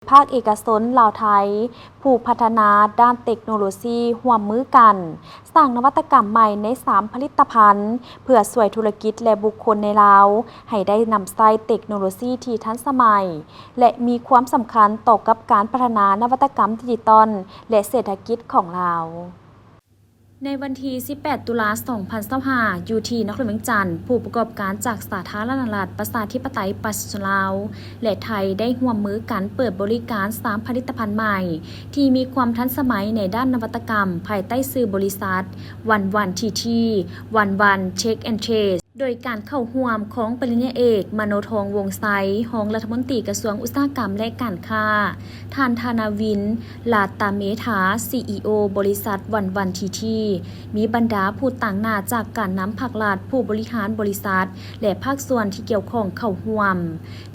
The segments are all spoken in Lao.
ພາກເອກະຊົນລາວໄທ ຜູ້ພັດທະນາດ້ານເຕັກໂນໂລຊີຮ່ວມມືກັນ ສ້າງນະວັດຕະກຳໃໝ່ໃນສາມຜະລິດຕະພັນ ເພື່ອຊ່ວຍທຸລະກິດ ແລະ ບຸກຄົນໃນລາວ ໃຫ້ໄດ້ນຳໃຊ້ເຕັກໂນໂລຊີທີ່ທັນສະໄໝ ແລະ ມີຄວາມສຳຄັນຕໍ່ກັບການພັດທະນານະວັດຕະກຳດິຈິຕອນ ແລະ ເສດຖະກິດຂອງລາວ. ໃນວັນທີສິບແປດ ຕຸລາ ສອງພັນຊາວຫ້າ ຢູ່ທີ່ນະຄອນຫຼວງວຽງຈັນ, ຜູ້ປະກອບການຈາກສາທາລະນະລັດ ປະຊາທິປະໄຕ ປະຊາຊົນລາວ ແລະ ໄທ ໄດ້ຮ່ວມມືກັນເປີດບໍລິການສາມຜະລິດຕະພັນໃໝ່ ທີ່ມີຄວາມທັນສະໄໝໃນດ້ານນະວັດຕະກຳ ພາຍໃຕ້ຊື່ບໍລິສັດ One One T T One One Tech and Trade ໂດຍການເຂົ້າຮ່ວມຂອງປະລິນຍາເອກ ມະໂນທອງ ວົງໄຊ ຮອງລັດຖະມົນຕີກະຊວງອຸດສາຫະກຳ ແລະ ການຄ້າ, ທ່ານ ທານາວິນ ລາຕາເມທາ ຊີອີໂອ ບໍລິສັດ One One T T, ມີບັນດາຜູ້ຕາງໜ້າຈາກການນຳພາກລັດ, ຜູ້ບໍລິຫານບໍລິສັດ ແລະ ພາກສ່ວນທີ່ກ່ຽວຂ້ອງເຂົ້າຮ່ວມ,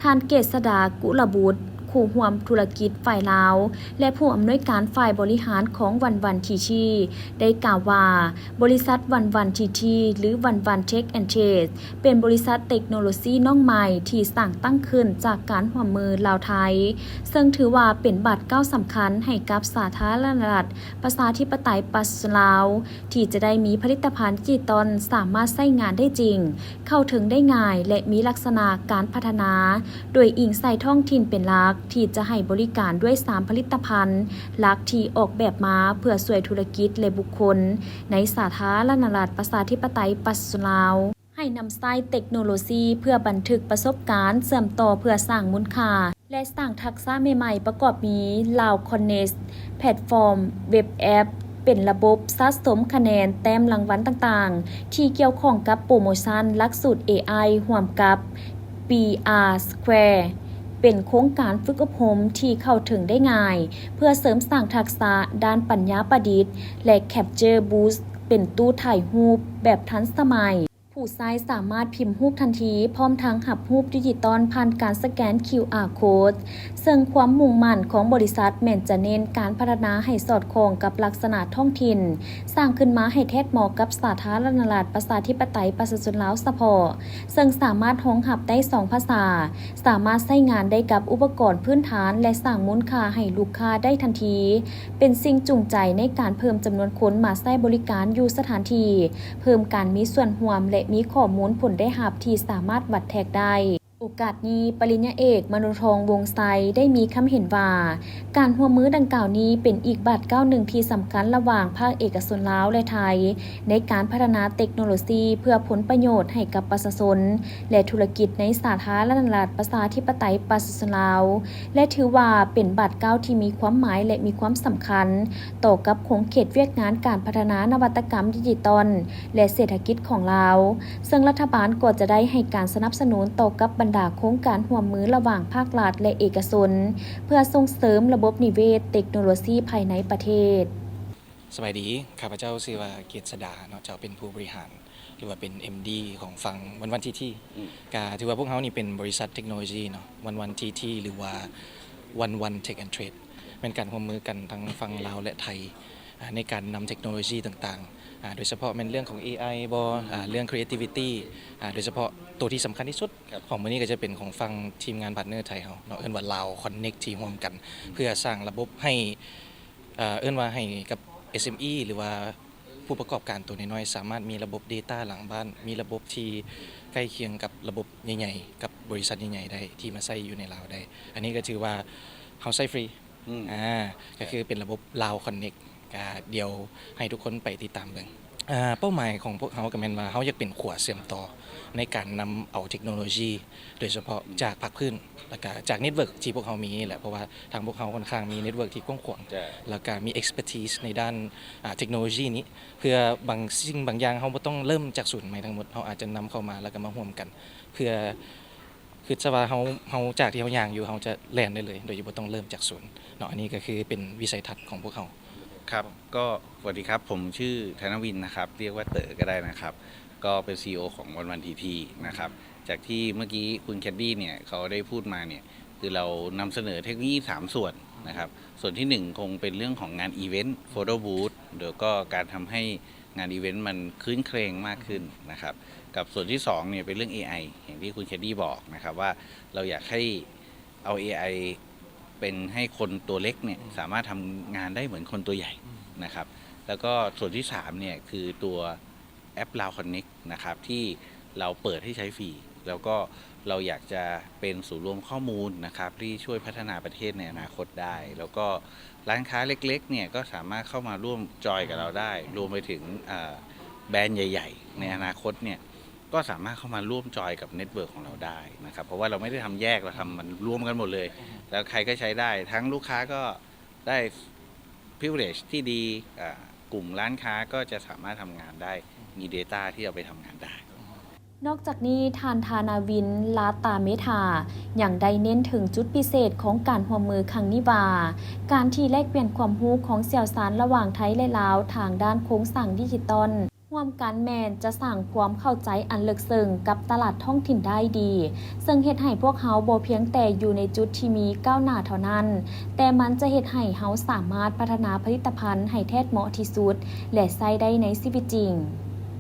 ທ່ານ ເກດສະດາ ກຸລະບຸດ ຄູ່ຮ່ວມທຸລະກິດຝ່າຍລາວ ແລະ ຜູ້ອຳນວຍການຝ່າຍບໍລິຫານຂອງ One One T T ໄດ້ກ່າວວ່າ ບໍລິສັດ One One T T ຫຼື One One Tech and Trade ເປັນບໍລິສັດເຕັກໂນໂລຊີນ້ອງໃໝ່ທີ່ສ້າງຕັ້ງຂຶ້ນຈາກການຮ່ວມມືລາວ-ໄທ, ເຊິ່ງຖືວ່າເປັນບາດກ້າວສຳຄັນໃຫ້ກັບສາທາລະນະລັດ ປະຊາທິປະໄຕ ປະຊາຊົນລາວ ທີ່ຈະໄດ້ມີຜະລິດຕະພັນດິຈິຕອນສາມາດໃຊ້ງານໄດ້ຈິງ, ເຂົ້າເຖິງໄດ້ງ່າຍ ແລະ ມີລັກສະນະການພັດທະນາ ໂດຍອີງໃສ່ທ້ອງຖິ່ນເປັນຫຼັກ ທີ່ຈະໃຫ້ບໍລິການດ້ວຍສາມຜະລິດຕະພັນຫຼັກທີ່ອອກແບບມາເພື່ອຊ່ວຍທຸລະກິດ ແລະ ບຸກຄົນໃນສາທາລະນະລັດ ປະຊາທິປະໄຕ ປະຊາຊົນລາວ ໃຫ້ນຳໃຊ້ເຕັກໂນໂລຊີເພື່ອບັນທຶກປະສົບການເຊື່ອມຕໍ່ເພື່ອສ້າງມູນຄ່າ ແລະ ສ້າງທັກສະໃໝ່ໆ ປະກອບມີ Lao Connect ແພລດຟອມເວັບແອັບ ເປັນລະບົບສະສົມຄະແນນແຕ້ມລາງວັນຕ່າງໆ ທີ່ກ່ຽວຂ້ອງກັບໂປຣໂມຊັນຫຼັກສູດເອໄອ ຮ່ວມກັບ ປີອາ Square ເປັນໂຄງການຝຶກອົບຮົມທີ່ເຂົ້າເຖິງໄດ້ງ່າຍ ເພື່ອເສີມສ້າງທັກສະດ້ານປັນຍາປະດິດ ແລະ Capture Booth ເປັນຕູ້ຖ່າຍຮູບແບບທັນສະໄໝ. ຜູ້ໃຊ້ສາມາດພິມຮູບທັນທີ ພ້ອມທັງຮັບຮູບດິຈິຕອນຜ່ານການສະແກນ QR Code ເຊິ່ງຄວາມມຸ່ງໝັ້ນຂອງບໍລິສັດແມ່ນຈະເນັ້ນການພັດທະນາໃຫ້ສອດຄ່ອງກັບລັກສະນະທ້ອງຖິ່ນ, ສ້າງຂຶ້ນມາໃຫ້ແທດເໝາະກັບສາທາລະນະລັດ ປະຊາທິປະໄຕ ປະຊາຊົນລາວສະເພາະ, ເຊິ່ງສາມາດຮອງຮັບໄດ້ສອງພາສາ, ສາມາດໃຊ້ງານໄດ້ກັບອຸປະກອນພື້ນຖານ ແລະ ສ້າງມູນຄ່າໃຫ້ລູກຄ້າໄດ້ທັນທີ, ເປັນສິ່ງຈູງໃຈໃນການເພີ່ມຈຳນວນຄົນມາໃຊ້ບໍລິການຢູ່ສະຖານທີ່, ເພີ່ມການມີສ່ວນຮ່ວມ ແລະ ມີຂໍ້ມູນຜົນໄດ້ຮັບທີ່ສາມາດວັດແທກໄດ້. ໂອກາດນີ້, ປະລິນຍາເອກ ມະໂນທອງ ວົງໄຊ ໄດ້ມີຄຳເຫັນວ່າ ການຮ່ວມມືດັ່ງກ່າວນີ້ເປັນອີກບາດກ້າວໜຶ່ງທີ່ສຳຄັນລະຫວ່າງພາກເອກະຊົນລາວ ແລະ ໄທ ໃນການພັດທະນາເຕັກໂນໂລຊີເພື່ອຜົນປະໂຫຍດໃຫ້ກັບປະຊາຊົນ ແລະ ທຸລະກິດໃນສາທາລະນະລັດ ປະຊາທິປະໄຕ ປະຊາຊົນລາວ ແລະ ຖືວ່າເປັນບາດກ້າວທີ່ມີຄວາມໝາຍ ແລະ ມີຄວາມສຳຄັນຕໍ່ກັບຂົງເຂດວຽກງານການພັດທະນານະວັດຕະກຳດິຈິຕອນ ແລະ ເສດຖະກິດຂອງລາວ, ເຊິ່ງລັດຖະບານກໍຈະໄດ້ໃຫ້ການສະໜັບສະໜູນຕໍ່ກັບບັນດາໂຄງການຮ່ວມມືລະຫວ່າງພາກລັດ ແລະ ເອກະຊົນ ເພື່ອສົ່ງເສີມລະບົບນິເວດເຕັກໂນໂລຊີພາຍໃນປະເທດ. ສະບາຍດີ, ຂ້າພະເຈົ້າຊື່ວ່າ ເກດສະດາ ເນາະເຈົ້າ, ເປັນຜູ້ບໍລິຫານ ຫຼືວ່າເປັນເອັມດີຂອງຝັ່ງ One One T T. ອືມ ກະຖືວ່າພວກເຮົານີ້ເປັນບໍລິສັດເຕັກໂນໂລຊີເນາະ One One T T ຫຼືວ່າ One One Tech and Trade ແມ່ນການຮ່ວມມືກັນທັງຝັ່ງລາວ ແລະ ໄທ ອາ ໃນການນຳເຕັກໂນໂລຊີຕ່າງໆ ອາ ໂດຍສະເພາະແມ່ນເລື່ອງຂອງເອໄອບໍ ອາ ເລື່ອງ creativity ອາ ໂດຍສະເພາະໂຕທີ່ສຳຄັນທີ່ສຸດ ຂອງມື້ນີ້ກໍຈະເປັນຂອງຝັ່ງທີມງານພາດເນີໄທເຮົາເນາະ ເອີ້ນວ່າ Lao Connect ທີ່ຮ່ວມກັນ ເພື່ອສ້າງລະບົບໃຫ້ ເອີ ເອີ້ນວ່າໃຫ້ກັບ ເອສເອັມອີ ຫຼືວ່າຜູ້ປະກອບການໂຕນ້ອຍໆ ສາມາດມີລະບົບ data ຫຼັງບ້ານ, ມີລະບົບທີ່ໃກ້ຄຽງກັບລະບົບໃຫຍ່ໆ ກັບບໍລິສັດໃຫຍ່ໆໄດ້ ທີ່ມາໃຊ້ຢູ່ໃນລາວໄດ້. ອັນນີ້ກໍຖືວ່າເຮົາໃຊ້ຟຣີ. ອືມ ອາ ກໍຄືເປັນລະບົບ Lao Connect ກະດຽວໃຫ້ທຸກຄົນໄປຕິດຕາມເບິ່ງ. ອາ ເປົ້າໝາຍຂອງພວກເຮົາກໍແມ່ນວ່າເຮົາຢາກເປັນຂົວເຊື່ອມຕໍ່ໃນການນຳເອົາເຕັກໂນໂລຊີ ໂດຍສະເພາະຈາກພາກພື້ນ ແລ້ວກະຈາກເນັດເວີກທີ່ພວກເຮົາມີນີ້ແຫຼະ ເພາະວ່າທາງພວກເຮົາຂ້ອນຂ້າງມີເນັດເວີກທີ່ກວ້າງຂວາງ ແລ້ວກະມີ expertise ໃນດ້ານ ອາ ເຕັກໂນໂລຊີນີ້ ເພື່ອບາງສິ່ງບາງຢ່າງເຮົາບໍ່ຕ້ອງເລີ່ມຈາກສູນໃໝ່ທັງໝົດ ເຮົາອາດຈະນຳເຂົ້າມາ ແລ້ວກະມາຮ່ວມກັນ ເພື່ອ ຄິດຊະວ່າເຮົາ ເຮົາ ຈາກທີ່ເຮົາຍ່າງຢູ່ ເຮົາຈະແລ່ນໄດ້ເລີຍ ໂດຍທີ່ບໍ່ຕ້ອງເລີ່ມຈາກສູນເນາະ. ອັນນີ້ກໍຄືເປັນວິໄສທັດຂອງພວກເຮົາ. ครับ ก็สวัสดีครับ ผมชื่อธนวินนะครับ เรียกว่าเต๋อก็ได้นะครับ ก็เป็น ซีอีโอ ของ One One T T นะครับ จากที่เมื่อกี้คุณแคนดี้เนี่ยเขาได้พูดมาเนี่ย คือเรานำเสนอเทคโนโลยีสามส่วนนะครับ ส่วนที่หนึ่งคงเป็นเรื่องของงานอีเวนต์ โฟโต้บูธ แล้วก็การทำให้ งานอีเวนต์มันครื้นเครงมากขึ้นนะครับ กับส่วนที่สองเนี่ยเป็นเรื่องเอไอ อย่างที่คุณแคนดี้บอกนะครับ ว่าเราอยากให้เอาเอไอ เป็นให้คนตัวเล็กเนี่ยสามารถทำงานได้เหมือนคนตัวใหญ่นะครับ แล้วก็ส่วนที่สามเนี่ยคือตัวแอป Lao Connect นะครับ ที่เราเปิดให้ใช้ฟรี แล้วก็เราอยากจะเป็นศูนย์รวมข้อมูลนะครับ ที่ช่วยพัฒนาประเทศในอนาคตได้ แล้วก็ร้านค้าเล็กๆเนี่ยก็สามารถเข้ามาร่วมจอยกับเราได้ รวมไปถึงเอ่อแบรนด์ใหญ่ๆ ในอนาคตเนี่ยก็สามารถเข้ามาร่วมจอยกับเน็ตเวิร์กของเราได้นะครับ เพราะว่าเราไม่ได้ทำแยก เราทำมันรวมกันหมดเลย แล้วใครก็ใช้ได้ ทั้งลูกค้าก็ได้ privilege ที่ดี อ่ากลุ่มร้านค้าก็จะสามารถทำงานได้ มี data ที่เอาไปทำงานได้ นอกจากนี้ ທ່ານ ທານາວິນ ລາຕາເມທາ ຍັງໄດ້ເນັ້ນເຖິງຈຸດພິເສດຂອງການຮ່ວມມືຄັ້ງນີ້ວ່າ ການທີ່ແລກປ່ຽນຄວາມຮູ້ຂອງຊ່ຽວຊານລະຫວ່າງໄທ ແລະ ລາວ ທາງດ້ານໂຄງສ້າງດິຈິຕອນ ຮ່ວມກັນແມ່ນຈະສ້າງຄວາມເຂົ້າໃຈອັນເລິກເຊິ່ງກັບຕະຫຼາດທ້ອງຖິ່ນໄດ້ດີ, ເຊິ່ງເຮັດໃຫ້ພວກເຮົາບໍ່ພຽງແຕ່ຢູ່ໃນຈຸດທີ່ມີກ້າວໜ້າເທົ່ານັ້ນ, ແຕ່ມັນຈະເຮັດໃຫ້ເຮົາສາມາດພັດທະນາຜະລິດຕະພັນໃຫ້ແທດເໝາະທີ່ສຸດ ແລະ ໃຊ້ໄດ້ໃນຊີວິດຈິງ.